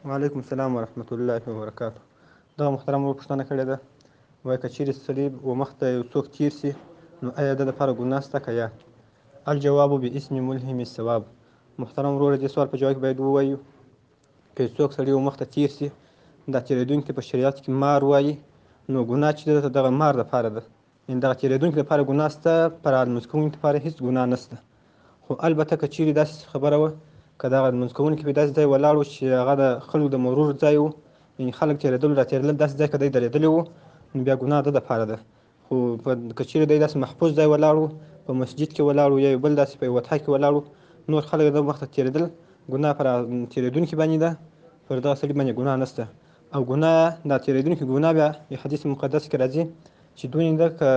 وعلیکم السلام ورحمت الله وبرکاته. دغه محترم ورور پوښتنه کړې ده، وایي که چیرې سړي و مخ ته یو څوک تیر سي نو ایا د لپاره ګناه سته که یا؟ الجواب باسم ملهم الثواب. محترم ورور، دې سوال په جواب کې باید ووایو که یو څوک سړي و مخ ته تیر سي، دا تېرېدونکي په شریعت کې مار وایي، نو ګناه چې ده دغه مار دپاره ده، یعنې دغه تېرېدونکي لپاره ګناه سته، پر لمونځ کوونکي لپاره هیڅ ګناه نسته. خو البته که چیرې داسې خبره وه که دغه لمونځ کوونکي په داسې ځای ولاړ و چې هغه د خلکو د مرور ځای و، یعنې خلک تېرېدلو را تېرېدل، داسې ځای که دی درېدلی و نو بیا ګناه ده دپاره ده. خو که چیرې دی داسې محفوظ ځای ولاړ و، په مسجد کې ولاړ و یا یو بل داسې په یوه وتاه کې ولاړ و، نور خلک د مخته تېرېدل، ګناه پر تېرېدونکي باندې ده، پر دغه سړي باندې ګناه نسته. او ګناه دا تېرېدونکي ګناه بیا یو حدیث مقدس کې راځي چې دونې ده که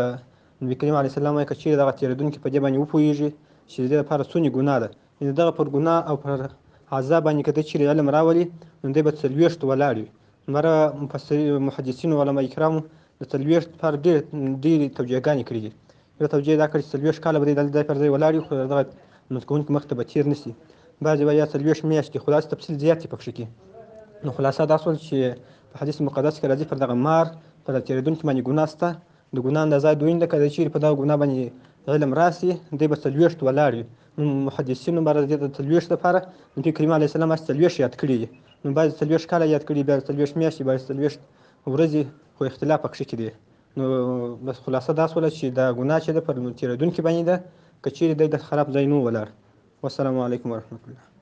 نبي کریم علیه السلام وایي که چیرې دغه تېرېدونکي په دې باندې وپوهېږي چې د دې لپاره څونې ګناه ده، یعنې دغه پر ګناه او پر عذاب باندې که دی چیرې علم راولي نو دی به 40 ولاړ وي. مره مفسرین، محدثینو، علما کرامو د 40 لپاره ډېر ډېرې توجیهګانې کړې دي. یوه توجیه دا کړې چې 40 کاله به دی دلته ځای پر ځای ولاړ وي، خو دغه لمونځ کوونکي مخ ته به تېر نه سي. بعضې وایي یا 40 میاشتې، خو داسې تفصیل زیات دی پکښې کې. نو خلاصه دا سول چې په حدیث مقدس کې راځي پر دغه مار پر تېرېدونکي باندې ګناه سته، د ګناه اندازه دوین ده، که چیرې په دغه ګناه باندې علم راسي دی به 40 ولاړ وي. نو محدثینو به د 40 لپاره نبي کریم علیه السلام هسې 40 یاد کړي دي، نو بعضې 40 کاله یاد کړي، بیا 40 میاشتې، بعضې 40 ورځې، خو اختلاف پکښې کې دی. نو بس خلاصه دا سوله چې دا ګناه چې ده پر تېرېدونکي باندې ده که چیرې دی د خراب ځای نه ولاړ. والسلام علیکم ورحمت الله.